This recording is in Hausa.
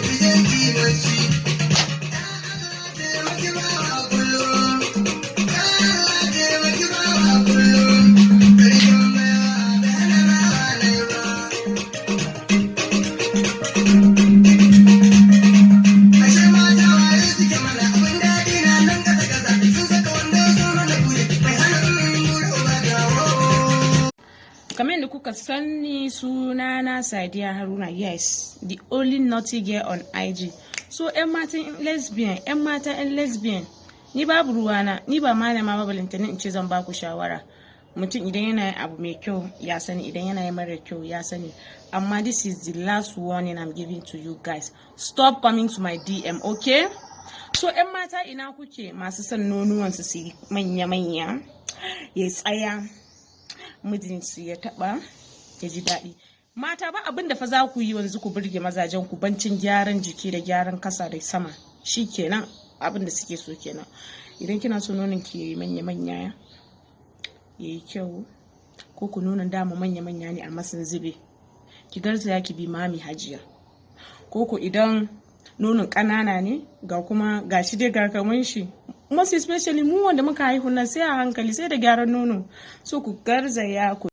Ki je ki bacci. Ya Allah, taimaki bawa kullum. Ya Allah, taimaki bawa kullum. Sarkin baiwa bai hana bawa nai ba. Ashe mata waye suke mana, abin daɗi na nan kasa kasa. Sun saka wando sun mana kuje, mai hana in bura uba dawo. Kamar yadda kuka sani, sunana Sadiya Haruna. Yes, the only naughty girl on IG. So 'yan matan lesbian, 'yan matan 'yan lesbian, ni babu ruwana, ni ba malama ba, balantana in ce zan baku shawara. Mutum idan yana yin abu mai kyau ya sani, idan yana yin mara kyau ya sani. Amma this is the last warning I'm giving to you guys: stop coming to my DM, okay? So 'yan mata, ina kuke masu son nonuwansu su yi manya-manya, ya tsaya, mijinsu ya taba ya ji daɗi? Mata, ba abin da fa za ku yi yanzu ku burge mazajen ku bancin gyaran jiki da gyaran kasa da sama. Shi kenan, abin da suke so kenan. Idan kina so nonon ki yayi manya manya, yayi kyau, ko ku nonon dama manya manya ne amma sun zube, ki garzaya ki bi Mami Hajiya. Ko ku idan nonon ƙanana ne, ga kuma ga shi dai ga kaman shi, most especially mu wanda muka haihu nan, sai a hankali, sai da gyaran nono. So ku garzaya ku